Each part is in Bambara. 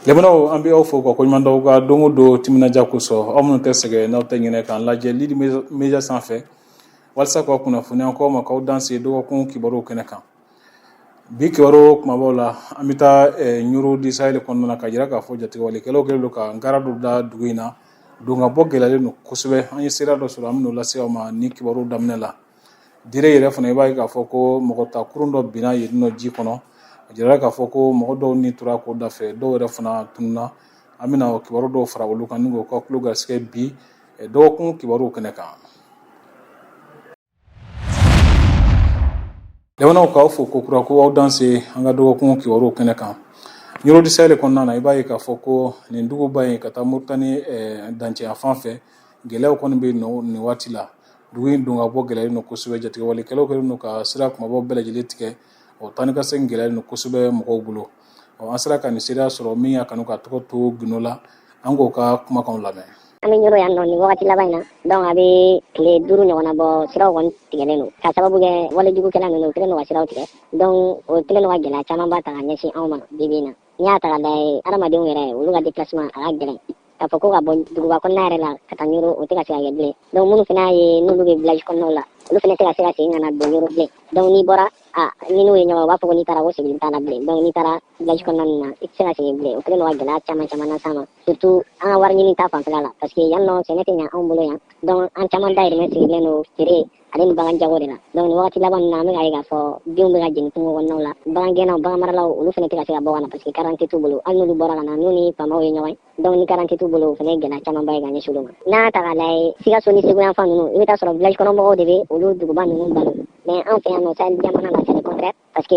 Lamɛnnaw, an bɛ aw fo ka koɲuman d'aw ka don o don timinadiya kosɔn. Aw minnu tɛ sɛgɛn, n'aw tɛ ɲinɛ k'an lajɛ Lidi Media sanfɛ walasa k'aw kunnafoniya k'aw ma, k'aw danse dɔgɔkun kibaruw kɛnɛ kan. Bi kibaru kumabaw la, an bɛ taa Ɲoro du Sahel kɔnɔna na ka jira k'a fɔ jatigɛwalekɛlaw kɛlen don ka nkara dɔ da dugu in na. Don ka bɔ gɛlɛyalen don kosɛbɛ. An ye sira dɔ sɔrɔ, an bɛn'o lase aw ma ni kibaru daminɛ la. Dire yɛrɛ fana, i b'a ye k'a fɔ ko mɔgɔ ta kurun dɔ binna yen nɔ ji kɔnɔ. A jirala k'a fɔ ko mɔgɔ dɔw ni tora ko da fɛ, dɔw yɛrɛ fana tununna. An bɛna kibaru dɔw fara olu kan ni k'o ka tulo garisɛgɛ bi dɔgɔkun kibaruw kɛnɛ kan. Lamɛnnaw, k'aw fo kokura ko aw danse an ka dɔgɔkun kibaruw kɛnɛ kan. Ɲoro du Sahel kɔnɔna na, i b'a ye k'a fɔ ko nin duguba in ka taa Moritani dancɛya fan fɛ, gɛlɛyaw kɔni bɛ yen nɔ nin waati la. Dugu in don ka bɔ gɛlɛyalen don kosɛbɛ. Jatigɛwalekɛlaw kɛlen don ka sira kumabaw bɛɛ lajɛlen tigɛ. O taa ni ka segin gɛlɛyalen don kosɛbɛ mɔgɔw bolo. Ɔ, an sera ka nin seereya sɔrɔ. Min y'a kanu ka tɔgɔ to gundo la, an k'o ka kumakanw lamɛn. An bɛ Ɲoro yan nɔ nin wagati laban in na. Donc a bɛ tile 5 ɲɔgɔnna bɔ, siraw kɔni tigɛlen don ka sababu kɛ walejugukɛla ninnu, u kɛlen don ka siraw tigɛ. Donc o kɛlen don ka gɛlɛya camanba ta ka ɲɛsin anw ma bi bi in na. N'i y'a ta ka lajɛ, adamadenw yɛrɛ, olu ka déplacement a ka gɛlɛn. K'a fɔ ko ka bɔ duguba kɔnɔna yɛrɛ la ka taa Ɲoro, o tɛ ka se ka kɛ bilen. Donc minnu fana ye n'olu bɛ village kɔnɔnaw la, olu fana tɛ ka se ka segin ka na don Ɲoro bilen. Donc n'i bɔra a ni n'u ye ɲɔgɔn, u b'a fɔ ko n'i taara ko segin t'a la bilen. Donc n'i taara village kɔnɔna ninnu na, i tɛ se ka segin bilen. O kɛlen don ka gɛlɛya caman caman las'an ma, surtout an ka wari ɲini ta fanfɛla la, parce que yan nɔ sɛnɛ tɛ ɲɛ anw bolo yan. Donc an caman dahirimɛ sigilen don feere ale ni bagan jago de la. Donc nin wagati laban ninnu na, an bɛ k'a ye k'a fɔ binw bɛ ka jeni kungo kɔnɔnaw la. Bagan gɛnnaw, bagan maralaw, olu fana tɛ ka se ka bɔ ka na, parce que carte t'u bolo. Hali n'olu bɔra ka na, n'u ni faamaw ye ɲɔgɔn ye, donc ni carte t'u bolo, o fana ye gɛlɛya camanba ye ka ɲɛsin olu ma. N'a ta k'a lajɛ, Sikaso ni Segu yan fan ninnu, i bɛ taa sɔrɔ village kɔnɔ mɔgɔw de bɛ olu duguba ninnu balo, mais an fɛ yan nɔ, Sahel jamana la, c'est le contraire, parce que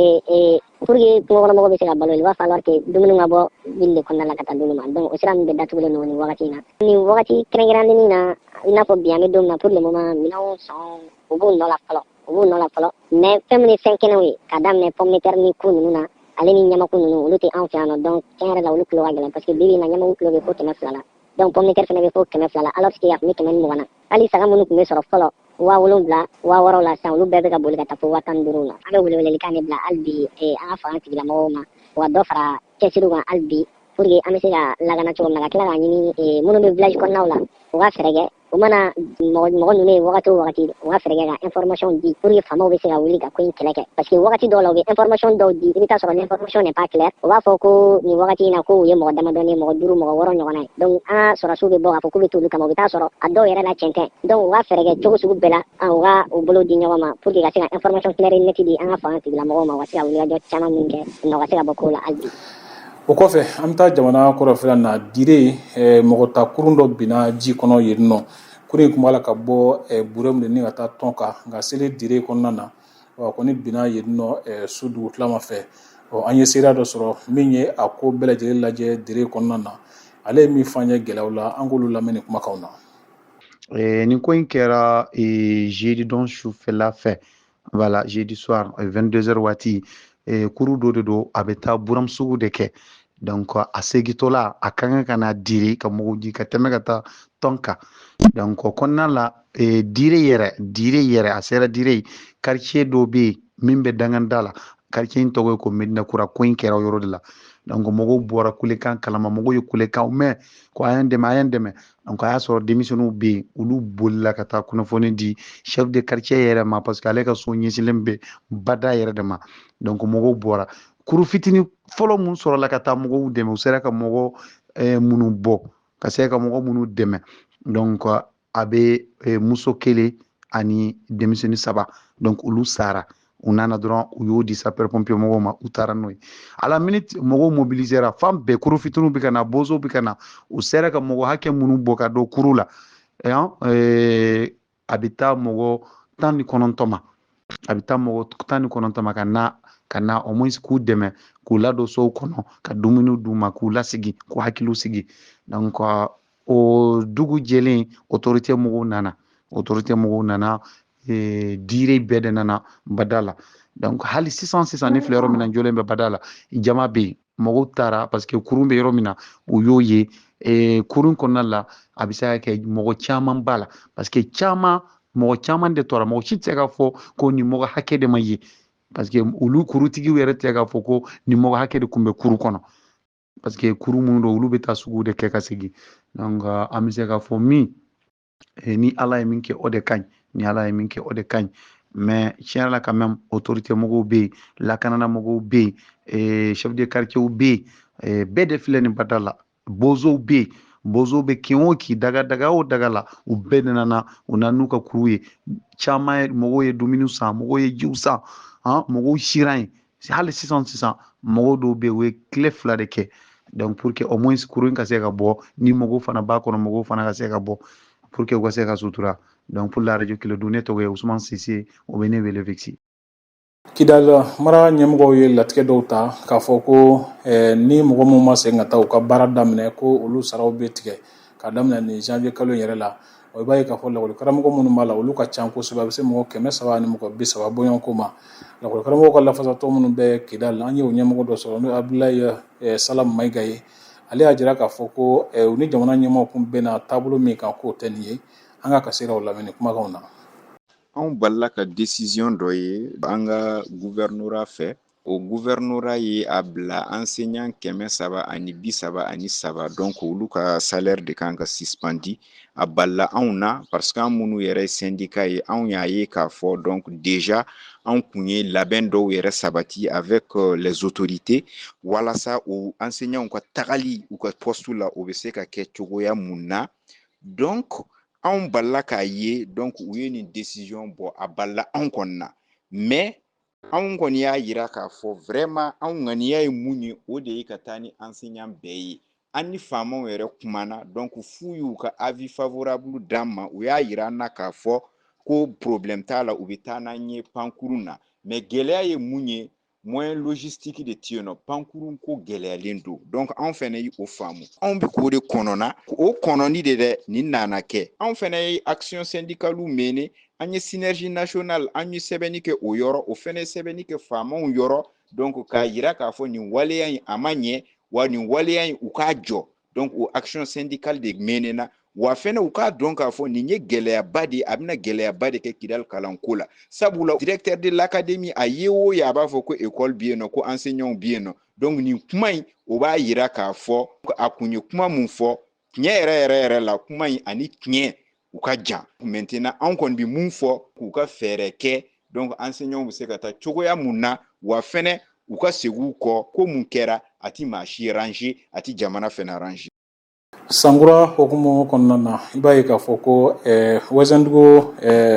pour que kungo kɔnɔ mɔgɔw bɛ se ka balo, il va falloir que dumuni ka bɔ ville de kɔnɔna la ka taa d'olu ma. Donc o sira ninnu bɛɛ datugulen don nin wagati in na, nin wagati kɛrɛnkɛrɛnnen na. I n'a fɔ bi an bɛ don min na, pour le moment, minɛnw sɔn u b'u nɔ la fɔlɔ, u b'u nɔ la fɔlɔ. Mais fɛn min ye fɛn kɛnɛw ye, ka daminɛ pomme de terre ni ku ninnu na, ale ni ɲamaku ninnu, olu tɛ anw fɛ yan nɔ. Donc tiɲɛ yɛrɛ la, olu kilo ka gɛlɛn, parce que bi bi in na, ɲamaku kilo bɛ fo 200 la. Donc pomme de terre fana bɛ fo 200 la, alors que a tun bɛ 120 na. Hali saga minnu tun bɛ sɔrɔ fɔlɔ 7000, 6000 la, sisan olu bɛɛ bɛ ka boli ka taa fo 15 000 la. An bɛ welewelelikan de bila hali bi an ka fanga tigilamɔgɔw ma, u ka dɔ fara cɛsiriw kan hali bi, pour que an bɛ se ka lakana cogo min na, ka tila k'a ɲini minnu bɛ village kɔnɔnaw la, u ka fɛɛrɛ kɛ, u mana mɔgɔ mɔgɔ ninnu ye wagati o wagati, u ka fɛɛrɛ kɛ ka information di, pour que faamaw bɛ se ka wuli ka ko in kɛlɛ kɛ. Parce que wagati dɔw la, u bɛ information dɔw di, i bɛ taa sɔrɔ l'information n'est pas claire. U b'a fɔ ko nin wagati in na, ko u ye mɔgɔ damadɔni ye, mɔgɔ duuru, mɔgɔ wɔɔrɔ ɲɔgɔnna ye. Donc an ka sɔrɔdasiw bɛ bɔ k'a fɔ k'u bɛ t'olu kama, u bɛ taa sɔrɔ a dɔw yɛrɛ la, tiɲɛ tɛ. Donc u ka fɛɛrɛ kɛ cogo sugu bɛɛ la, u ka u bolo di ɲɔgɔn ma, pour que ka se ka information claire et nette di an ka fanga tigilamɔgɔw ma, u ka se ka wulikajɔ caman min kɛ, nɔ ka se ka bɔ ko la hali bi. O kɔfɛ, an bɛ taa jamana kɔrɔfɛla na, Dire, mɔgɔ ta kurun dɔ binna ji kɔnɔ yen nɔ. Kurun in tun b'a la ka bɔ Burɛmu de ni ka taa tɔn kan, nka selen Dire kɔnɔna na, a kɔni binna yen nɔ su dugutilama fɛ. Ɔ, an ye seereya dɔ sɔrɔ min ye a ko bɛɛ lajɛlen lajɛ Dire kɔnɔna na. Ale ye min fɔ an ye gɛlɛyaw la, an k'olu lamɛn ni kumakanw na. Nin ko in kɛra jeudi don sufɛla fɛ, voilà, jeudi soir 22 heures waati. Kuru dɔ de don, a bɛ taa Buram sugu de kɛ. Donc a segintɔla, a ka kan ka na Dire ka mɔgɔw di ka tɛmɛ ka taa tɔn kan. Donc o kɔnɔna la, Dire yɛrɛ, Dire yɛrɛ, a sera Dire, quartier dɔ bɛ yen min bɛ danganda la, quartier in tɔgɔ ye ko Medina Kura. Ko in kɛra o yɔrɔ de la. Donc mɔgɔw bɔra kulekan kalama, mɔgɔw ye kulekan mɛn ko a y'an dɛmɛ, a y'an dɛmɛ. Donc a y'a sɔrɔ denmisɛnninw bɛ yen, olu bolila ka taa kunnafoni di chef de quartier yɛrɛ ma, parce que ale ka so ɲɛsinlen bɛ bada yɛrɛ de ma. Donc mɔgɔw bɔra, kuru fitinin fɔlɔ mun sɔrɔla ka taa mɔgɔw dɛmɛ, u sera ka mɔgɔ minnu bɔ, ka se ka mɔgɔ minnu dɛmɛ. Donc a bɛ muso kelen ani denmisɛnnin saba, donc olu sara. U nana dɔrɔn, u y'o di sapeur pompier mɔgɔw ma, u taara n'o ye. À la minute, mɔgɔw mobilisera fan bɛɛ, kuru fitininw bɛ ka na, bozow bɛ ka na. U sera ka mɔgɔ hakɛ minnu bɔ ka don kuru la, a bɛ taa mɔgɔ 19 ma, a bɛ taa mɔgɔ 19 ma, ka na au moins k'u dɛmɛ k'u ladon sow kɔnɔ, ka dumuni d'u ma, k'u lasigi, k'u hakiliw sigi. Donc o dugu jɛlen, autorité mɔgɔw nana, autorité mɔgɔw nana, Dire bɛɛ de nana bada la. Donc hali sisan sisan, ne filɛ yɔrɔ min na, jɔlen bɛ bada la, jama bɛ yen, mɔgɔw taara, parce que kurun bɛ yɔrɔ min na, u y'o ye. Kurun kɔnɔna la, a bɛ se ka kɛ mɔgɔ caman b'a la, parce que caman, mɔgɔ caman de tora. Mɔgɔ si tɛ se k'a fɔ ko nin mɔgɔ hakɛ de ma ye, parce que olu kurutigiw yɛrɛ tɛ se k'a fɔ ko nin mɔgɔ hakɛ de tun bɛ kuru kɔnɔ. Parce que kuru minnu don, olu bɛ taa sugu de kɛ ka segin. Donc an bɛ se k'a fɔ min, ni Ala ye min kɛ, o de ka ɲi. Ni Ala ye min kɛ, o de ka ɲi. Mais tiɲɛ yɛrɛ la, quand même, autorité mɔgɔw bɛ yen, lakanana mɔgɔw bɛ yen, chef de quartier bɛ yen, bɛɛ de filɛ nin bada la. Bozow bɛ yen, bozow bɛ kin o kin, daga daga o daga la, u bɛɛ de nana, u nana n'u ka kuru ye. Caman ye, mɔgɔw ye dumuni san, mɔgɔw ye jiw san, han, mɔgɔw siran yen. Hali sisan sisan, mɔgɔw dɔw bɛ yen, u ye tile 2 de kɛ. Donc pour que au moins kuru in ka se ka bɔ, ni mɔgɔw fana b'a kɔnɔ, mɔgɔw fana ka se ka bɔ pour que u ka se ka sutura. Donc pour la radio Keledu, ne tɔgɔ ye Ousmane Cissé, o bɛ ne wele Vexi. Kidal mara ɲɛmɔgɔw ye latigɛ dɔw ta k'a fɔ ko ni mɔgɔ minnu ma segin ka taa u ka baara daminɛ, ko olu saraw bɛ tigɛ ka daminɛ nin janvier kalo in yɛrɛ la. O i b'a ye k'a fɔ lakɔli karamɔgɔ minnu b'a la, olu ka ca kosɛbɛ, a bɛ se mɔgɔ 330 bɔɲɔgɔnko ma. Lakɔli karamɔgɔw ka lafasatɔ minnu bɛ Kidal, an ye o ɲɛmɔgɔ dɔ sɔrɔ, n'o ye Abdoulaye Salam Mayiga ye. Ale y'a jira k'a fɔ ko u ni jamana ɲɛmɔgɔw kun bɛnna taabolo min kan, k'o tɛ nin ye. An ka seerew lamɛn ni kumakanw na. Anw balila ka décision dɔ ye an ka gouvernorat fɛ. O gouvernorat ye a bila enseignant 333, donc olu ka salaire de kan ka suspendi. A balila anw na parce que an minnu yɛrɛ ye syndicat ye, anw y'a ye k'a fɔ donc déjà anw kun ye labɛn dɔw yɛrɛ sabati avec les autorités walasa o enseignants ka tagali u ka poste la, o bɛ se ka kɛ cogoya mun na. Donc anw balila k'a ye, donc u ye nin décision bɔ, a balila anw kɔni na. Mais anw kɔni y'a yira k'a fɔ vraiment anw ŋaniya ye mun ye, o de ye ka taa ni enseignant bɛɛ ye. An ni faamaw yɛrɛ kumana, donc f'u y'u ka avis favorable d'an ma. U y'a yira an na k'a fɔ ko problème t'a la, u bɛ taa n'an ye pankurun na. Mais gɛlɛya ye mun ye? Moyen logistique de tɛ yen nɔ, pankurun ko gɛlɛyalen don. Donc anw fɛnɛ ye o faamu, anw bɛ k'o de kɔnɔna, o kɔnɔni de dɛ nin nana kɛ. Anw fɛnɛ ye action syndicale mener, an ye synergie nationale, an ye sɛbɛnni kɛ o yɔrɔ, o fɛnɛ ye sɛbɛnni kɛ faamaw yɔrɔ, donc k'a yira k'a fɔ nin waleya in a ma ɲɛ wa, nin waleya in u k'a jɔ. Donc o action syndicale de menena wa fɛnɛ u k'a dɔn k'a fɔ nin ye gɛlɛyaba de ye, a bɛna gɛlɛyaba de kɛ Kidali kalanko la. Sabula directeur de l'académie, a ye o ye, a b'a fɔ ko école bɛ yen nɔ, ko enseignants bɛ yen nɔ. Donc nin kuma in, o b'a yira k'a fɔ a kun ye kuma mun fɔ, tiɲɛ yɛrɛ yɛrɛ yɛrɛ la, kuma in ani tiɲɛ u ka jan. Maintenant anw kɔni bɛ mun fɔ? K'u ka fɛɛrɛ kɛ, donc enseignants bɛ se ka taa cogoya mun na, wa fɛnɛ u ka segin u kɔ. Ko mun kɛra, a ti maa si arranger, a ti jamana fɛnɛ arranger. Sankura hukumu kɔnɔna na, i b'a ye k'a fɔ ko Wɛzɛndugu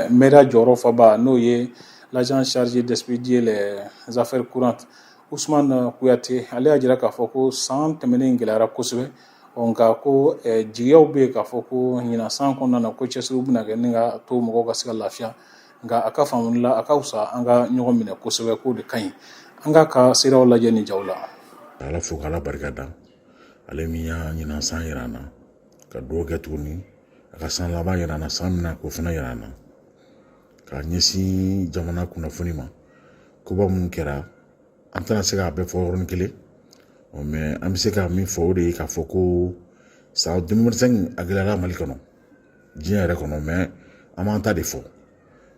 mairie jɔyɔrɔ faba, n'o ye l'agent chargé d'expédier les affaires courantes, Ousmane Kuyate, ale y'a jira k'a fɔ ko san tɛmɛnen gɛlɛyara kosɛbɛ. Nka ko jigiyaw bɛ yen k'a fɔ ko ɲinan san kɔnɔna na, ko cɛsiriw bɛna kɛ ni ka to mɔgɔw ka se ka lafiya. Nka a ka faamuli la, a ka fisa an ka ɲɔgɔn minɛ kosɛbɛ, k'o de ka ɲi. An ka seerew lajɛ nin jaw la. Ala fo k'Ala barika da, ale min y'a ɲinan san yira an na, ka dugawu kɛ tuguni a ka san laban yira an na, san min na k'o fana yira an na. Ka ɲɛsin jamana kunnafoni ma, koba minnu kɛra, an tɛna se k'a bɛɛ fɔ yɔrɔnin kelen, mais an bɛ se ka min fɔ, o de ye k'a fɔ ko san 2025 a gɛlɛyara Mali kɔnɔ, diɲɛ yɛrɛ kɔnɔ, mais an b'an ta de fɔ.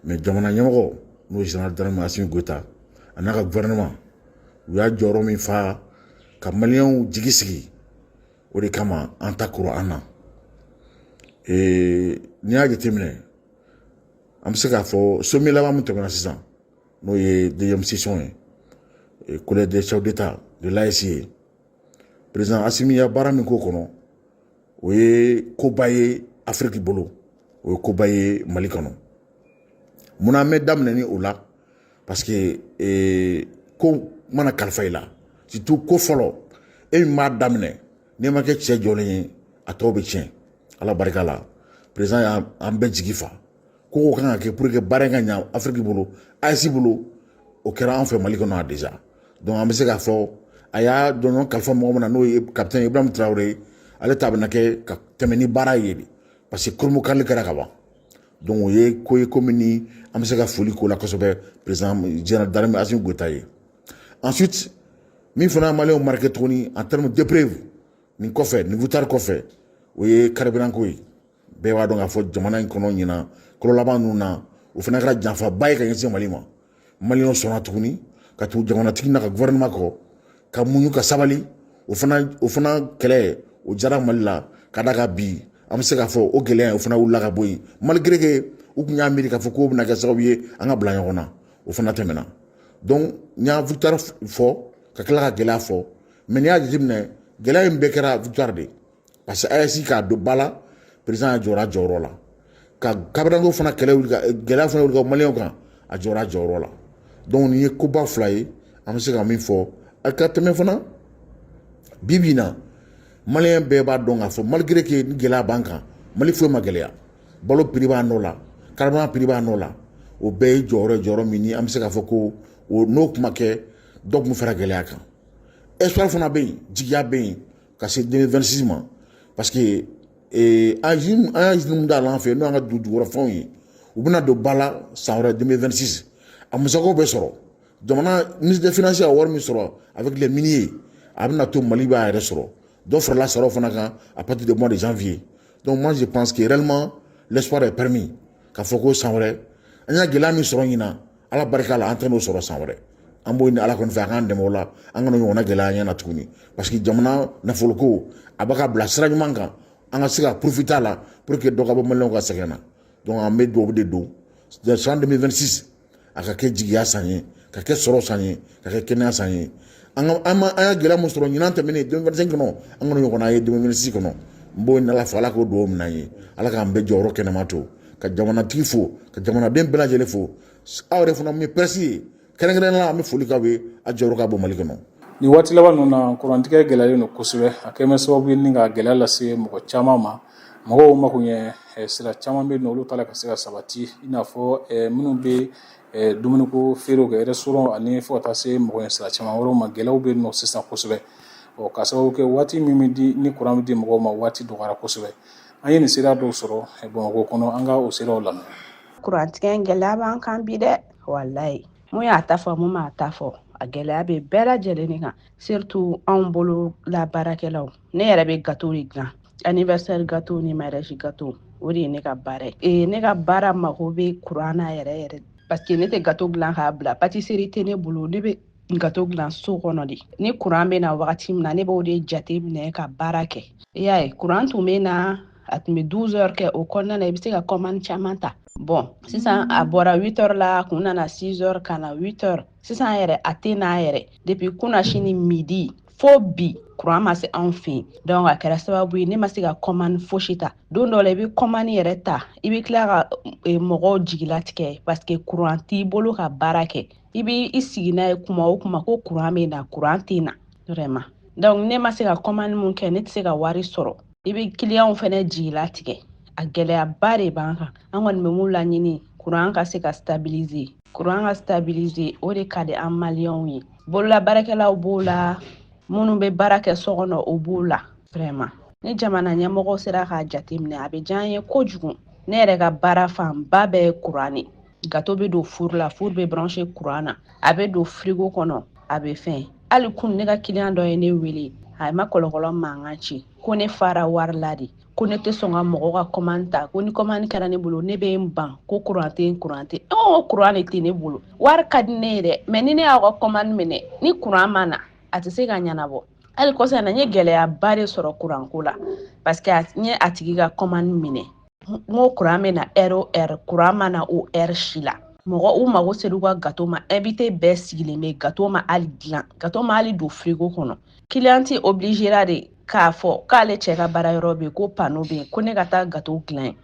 Mais jamana ɲɛmɔgɔ, n'o ye général d'armée Assimi Goïta, a n'a ka gouvernement, u y'a jɔyɔrɔ min fa ka maliyɛnw jigi sigi, o de kama an ta kɔrɔ an na. N'i y'a jateminɛ, an bɛ se k'a fɔ sommet laban min tɛmɛna sisan, n'o ye deuxième session ye collège des chefs d'État de l'AES ye, président Assimi ya baara min k'o kɔnɔ, o ye koba ye Afiriki bolo, o ye koba ye Mali kɔnɔ. Munna an bɛ daminɛ ni o la? Parce que ko mana kalifa i la, surtout ko fɔlɔ, e min b'a daminɛ, n'i ma kɛ cɛ jɔlen ye, a tɔw bɛ tiɲɛ. Ala barika la, président y'an bɛɛ jigi fa ko kan ka kɛ pour que baara in ka ɲa Afiriki bolo, AES bolo. O kɛra an fɛ Mali kɔnɔ yan déjà. Donc an bɛ se k'a fɔ a y'a jɔnjɔn kalifa mɔgɔ min na, n'o ye capitaine Ibrahim Traoré ye, ale ta bɛna kɛ ka tɛmɛ ni baara ye de, parce que kurunbonkarili kɛra ka ban. Donc o ye ko ye, ko min ni an bɛ se ka foli k'o la kosɛbɛ, président général d'armée Assimi Goïta ye. Ensuite, min fana ye maliyɛnw marqué tuguni en termes d'épreuve nin kɔfɛ, nin victoire kɔfɛ, o ye carburant ko ye. Bɛɛ b'a dɔn k'a fɔ jamana in kɔnɔ, ɲinan kalo laban ninnu na, o fana kɛra janfaba ye ka ɲɛsin Mali ma. Maliyɛnw sɔnna tuguni ka tugu jamanatigi n'a ka gouvernement kɔ, ka muɲu ka sabali. O fana kɛlɛ, o jara Mali la ka da kan. Bi, an bɛ se k'a fɔ o gɛlɛya, o fana wulila ka bɔ yen, malgré que u tun y'a miiri k'a fɔ k'o bɛna kɛ sababu ye an ka bila ɲɔgɔn na. O fana tɛmɛna. Donc n y'a victoire fɔ ka tila ka gɛlɛya fɔ, mais n'i y'a jateminɛ, gɛlɛya in bɛɛ kɛra victoire de, parce que AES k'a don ba la, président y'a jɔra a jɔyɔrɔ la, ka carburant fana kɛlɛ wuli, ka gɛlɛya fana wuli ka maliyɛnw kan, a jɔra a jɔyɔrɔ la. Donc nin ye koba fila ye, an bɛ se ka min fɔ. A ka tɛmɛ fana, bi bi in na, maliyɛn bɛɛ b'a dɔn k'a fɔ, malgré que ni gɛlɛya b'an kan, Mali foyi ma gɛlɛya. Balo prix b'a nɔ la, carburant prix b'a nɔ la. O bɛɛ ye jɔyɔrɔ ye, jɔyɔrɔ min ni an bɛ se k'a fɔ ko o n'o kuma kɛ, dɔ tun fara gɛlɛya kan. Espoir fana bɛ yen, jigiya bɛ yen ka se 2026 ma, parce que an y'a usine min dayɛlɛ an fɛ yen, n'o y'an ka dugu jukɔrɔfɛnw ye, u bɛna don ba la san wɛrɛ 2026. A musakaw bɛ sɔrɔ jamana ministre des Finances ka wari min sɔrɔ avec les miniers, a bɛna to Mali b'a yɛrɛ sɔrɔ. Dɔ farala saraw fana kan à partir du mois de janvier. Donc moi, je pense que réellement l'espoir est permis k'a fɔ ko san wɛrɛ, an y'a gɛlɛya min sɔrɔ ɲinan, Ala barika la, an tɛ n'o sɔrɔ san wɛrɛ. An b'o ɲini Ala kɔni fɛ, a k'an dɛmɛ o la, an kana ɲɔgɔnna gɛlɛya ɲɛ na tuguni, parce que jamana nafoloko a bɛ ka bila sira ɲuman kan, an ka se ka profiter a la pour que dɔ ka bɔ maliyɛnw ka sɛgɛn na. Donc an bɛ dugawu de don san 2026, a ka kɛ jigiya san ye, ka kɛ sɔrɔ san ye, ka kɛ kɛnɛya san ye. An ka an ma an y'a gɛlɛya min sɔrɔ ɲinan tɛmɛnen 2025 kɔnɔ, an kana ɲɔgɔnna ye 2026 kɔnɔ. N b'o ɲini Ala fɛ, Ala k'o dugawu minɛ an ye, Ala k'an bɛɛ jɔyɔrɔ kɛnɛma to, ka jamanatigi fo, ka jamanaden bɛɛ lajɛlen fo. Aw yɛrɛ fana min ye presse ye, kɛrɛnkɛrɛnnenya la, an bɛ foli k'aw ye, a jɔyɔrɔ ka bon Mali kɔnɔ. Nin waati laban ninnu na, kurantigɛ gɛlɛyalen don kosɛbɛ. A kɛlen bɛ sababu ye ni ka gɛlɛya lase mɔgɔ caman ma. Mɔgɔw mako ɲɛ sira caman bɛ yen nɔ, olu ta la ka se ka sabati, i n'a fɔ minnu bɛ dumuniko feerew kɛ, restaurant, ani fo ka taa se mɔgɔ ɲɛ sira caman wɛrɛw ma. Gɛlɛyaw bɛ yen nɔ sisan kosɛbɛ. Ɔ ka sababu kɛ waati min bɛ di ni kuran bɛ di mɔgɔw ma, waati dɔgɔyara kosɛbɛ. An ye nin sira dɔw sɔrɔ Bamakɔ kɔnɔ, an ka o siraw lamɛn. Kurantigɛ in gɛlɛya b'an kan bi dɛ, walayi. Mun y'a ta fɔ, mun m'a ta fɔ, a gɛlɛya bɛ bɛɛ lajɛlen de kan, surtout anw bolo la baarakɛlaw. Ne yɛrɛ bɛ gâteau de dilan, anniversaire gâteau ni mariage gâteau, o de ye ne ka baara ye. Ee, ne ka baara mako bɛ kuran na yɛrɛ yɛrɛ, parce que ne tɛ gâteau dilan k'a bila, pâtisserie tɛ ne bolo, ne bɛ gâteau dilan so kɔnɔ de. Ni kuran bɛ na wagati min na, ne b'o de jate minɛ ka baara kɛ. I y'a ye, kuran tun bɛ na, a tun bɛ 12 heures kɛ, o kɔnɔna na i bɛ se ka commande caman ta. Bon, sisan a bɔra 8 heures la, a kun nana 6 heures ka na 8 heures. Sisan yɛrɛ a tɛ n'a yɛrɛ, depuis kunasini midi fo bi, kuran ma se anw fɛ yen. Donc a kɛra sababu ye ne ma se ka commande fosi ta. Don dɔ la, i bɛ commande yɛrɛ ta, i bɛ tila ka mɔgɔw jigilatigɛ, parce que kuran t'i bolo ka baara kɛ. I b'i i sigi n'a ye kuma o kuma ko kuran bɛ na, kuran tɛ na vraiment. Donc ne ma se ka commande mun kɛ, ne tɛ se ka wari sɔrɔ. I bɛ clientw fɛnɛ jigilatigɛ. A gɛlɛyaba de b'an kan. An kɔni bɛ mun laɲini, kuran ka se ka stabiliser, kuran ka stabiliser, o de ka di an maliyɛnw ye. Bololabaarakɛlaw b'o la, minnu bɛ baara kɛ so kɔnɔ, o b'o la. Vraiment, ni jamana ɲɛmɔgɔw sera k'a jateminɛ, a bɛ diya an ye kojugu. Ne yɛrɛ ka baara fanba bɛɛ ye kuran de. Gâteau bɛ don four la, four bɛ branché kuran na, a bɛ don frigo kɔnɔ, a bɛ fɛn. Hali kun, ne ka client dɔ ye ne wele, a ma kɔlɔkɔlɔ mankan ci ko ne fara wari la de, ko ne tɛ sɔn ka mɔgɔw ka commande ta, ko ni commande kɛra ne bolo, ne bɛ n ban, ko kuran tɛ yen, kuran tɛ yen. Ko kuran de tɛ ne bolo. Wari ka di ne ye dɛ, mais ni ne y'aw ka commande minɛ, ni kuran ma na, a tɛ se ka ɲɛnabɔ. Hali kɔsa in na, n ye gɛlɛyaba de sɔrɔ kuranko la, parce que n ye a tigi ka commande minɛ, n ko kuran bɛ na heure o heure, kuran ma na o heure si la. Mɔgɔ u mago ser'u ka gâteau ma, invité bɛɛ sigilen bɛ, gâteau ma hali dilan, gâteau ma hali don frigo kɔnɔ. Cliente obligéra de k'a fɔ k'ale cɛ ka baara yɔrɔ bɛ yen, ko panneau bɛ yen, ko ne ka taa gâteau dilan yen.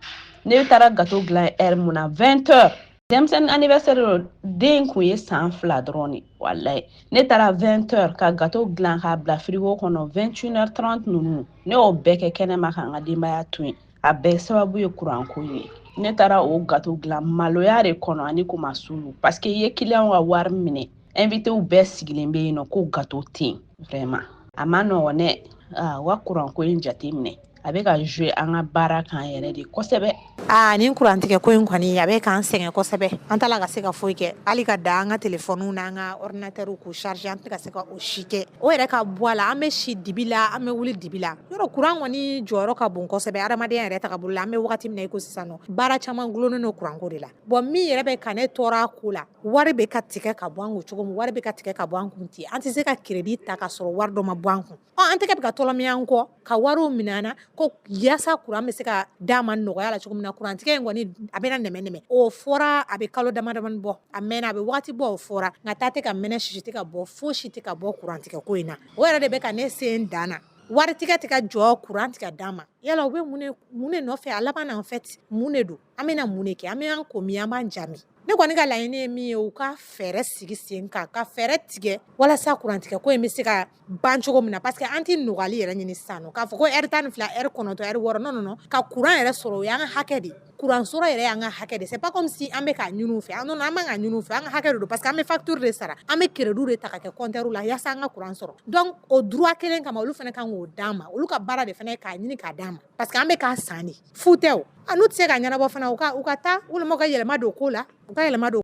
Ne taara gâteau dilan heure mun na, 20 heures, denmisɛnnin anniversaire don, den kun ye san 2 dɔrɔn de, walayi. Ne taara 20 heures ka gâteau dilan k'a bila frigo kɔnɔ, 21 heures 30 ninnu, ne y'o bɛɛ kɛ kɛnɛma ka n ka denbaya to yen. A bɛɛ sababu ye kuranko ye. Ne taara o gâteau dilan maloya de kɔnɔ ani kumasulu, parce que i ye client ka wari minɛ, invité bɛɛ sigilen bɛ yen nɔ, ko gâteau tɛ yen. Vraiment, a ma nɔgɔn dɛ. Aa, wa kuranko in jateminɛ, A bɛ ka jouer an ka baara kan yɛrɛ de kosɛbɛ. Aa, nin kurantigɛ ko in kɔni, a bɛ k'an sɛgɛn kosɛbɛ. An t'a la ka se ka foyi kɛ, hali ka da an ka telefɔniw n'an ka ordinateurw k'u charger, an tɛ ka se ka o si kɛ. O yɛrɛ ka bɔ a la, an bɛ si dibi la, an bɛ wuli dibi la. Yɔrɔ kuran kɔni jɔyɔrɔ ka bon kosɛbɛ adamadenya yɛrɛ tagabolo la. An bɛ wagati min na i ko sisan nɔ, baara caman gulonnen don kuranko de la. Bon, min yɛrɛ bɛ ka ne tɔɔrɔ a ko la, wari bɛ ka tigɛ ka bɔ an kun cogo min, wari bɛ ka tigɛ ka bɔ an kun ten, an tɛ se ka crédit ta ka sɔrɔ wari dɔ ma bɔ an kun. Ɔ, an tɛgɛ bɛ ka tɔlɔmi an kɔ ka wariw minɛ an na ko yaasa kuran bɛ se ka d'an ma nɔgɔya la cogo min na. Kurantigɛ in kɔni, a bɛna nɛmɛ nɛmɛ. O fɔra, a bɛ kalo dama damani bɔ, a mɛnna, a bɛ waati bɔ o fɔra, nka taa tɛ ka mɛnɛ, sisi tɛ ka bɔ, fosi tɛ ka bɔ kurantigɛ ko in na. O yɛrɛ de bɛ ka ne sen dan na. Wari tigɛ tɛ ka jɔ, kuran tɛ ka d'an ma. Yala u bɛ mun de nɔfɛ a laban na? En fait, mun de don? An bɛna mun de kɛ? An bɛ an ko min, an b'an jaabi. Ne kɔni ka laɲini ye min ye, u ka fɛɛrɛ sigi sen kan, ka fɛɛrɛ tigɛ walasa kurantigɛ ko in bɛ se ka ban cogo min na, parce que an tɛ nɔgɔyali yɛrɛ ɲini sisan nɔ k'a fɔ ko heure 12, heure 9, heure 6. Non, non, non, ka kuran yɛrɛ sɔrɔ, o y'an ka hakɛ de ye. Kuran sɔrɔ yɛrɛ y'an ka hakɛ de. C'est pas comme si an bɛ k'a ɲini u fɛ. Non, an man k'a ɲini u fɛ, an ka hakɛ de don, parce que an bɛ facture de sara, an bɛ crédit de ta ka kɛ compteur la yaasa an ka kuran sɔrɔ. Donc o droit kelen kama, olu fana kan k'o d'an ma. Olu ka baara de fana ye k'a ɲini k'a d'an ma, parce que an bɛ k'a san de, fu tɛ. O a n'u tɛ se ka ɲɛnabɔ fana, u ka taa walima u ka yɛlɛma don ko la, u ka yɛlɛma don.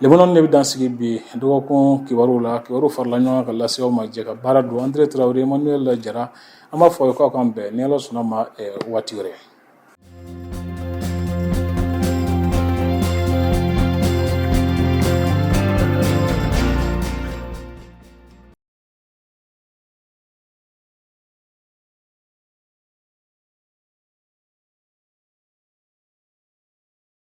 Lemɔnɔ de bɛ dan sigi bi dɔgɔkun kibaru la. Kibaru farala ɲɔgɔn kan ka lase aw ma. Jɛ ka baara don Andre Tarawele, Emmanuel Jara. An b'a fɔ aw ye k'aw k'an bɛn ni Ala sɔnna ma waati wɛrɛ.